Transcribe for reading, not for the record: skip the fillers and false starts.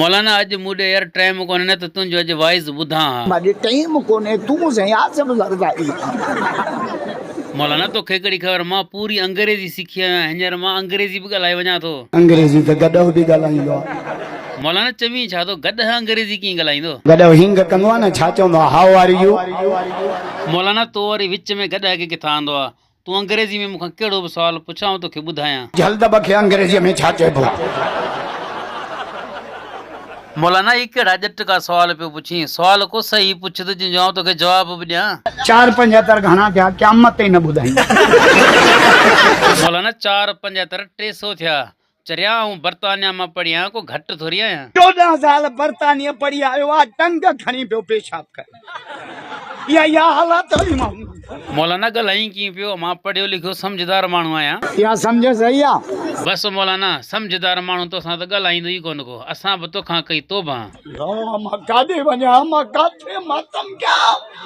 مولانا اڄ مون ڏي يار ٽائيم ڪونهي نه ته تنهنجو اڄ وائز ٻڌان ها. مان ڏي ٽائيم ڪونهي تون سائين آصف زرداري. مولانا توکي ڪهڙي خبر مان پوري انگريزي سکي آيو آهيان هينئر مان انگريزي به ڳالهائي وڃان ٿو. انگريزي ته گڏهه به ڳالهائيندو آهي. مولانا چوين ڇا ٿو گڏهه انگريزي ڪيئن ڳالهائيندو. گڏهه هينگ ڪندو آهي نه ڇا چوندو آهي how are you. مولانا تو وري وچ ۾ گڏهه کي ڪٿان آندو آهي. تون انگريزي ۾ مون کان ڪهڙو به سوال پڇ آئون توکي ٻڌايان. جهل دٻ کي انگريزيء ۾ ڇا چئبو؟ مولانا هي ڪهڙا ڄٽڪا سوال پيو پڇين؟ سوال ڪو صحيح پڇ ته جنهن جو آئون توکي جواب به ڏيان. چار 75 گهڻا ٿيا؟ قيامت تائين نه ٻڌائيندس. مولانا چار 75 300 ٿيا. چريا آئون برطانيا مان پڙهي آيان ڪو گهٽ ٿوري آهيان. 14 سال برطانيه پڙهي آيو آ ٽنگ کڻي پيو پيشاب ڪري اها اها حالت هئي ماڻهن جي. مولانا ڳالهائين ڪيئن پيو مان پڙهيو لکيو سمجهدار ماڻهو آهيان. اها سمجهه صحيح آ. بس مولانا سمجهدار ماڻهو توسان ته ڳالهائيندو ئي ڪونه ڪو اسان به توکان ڪئي توبهه. مان ڪاڏي وڃان مان ڪاٿي ماتم ڪيان.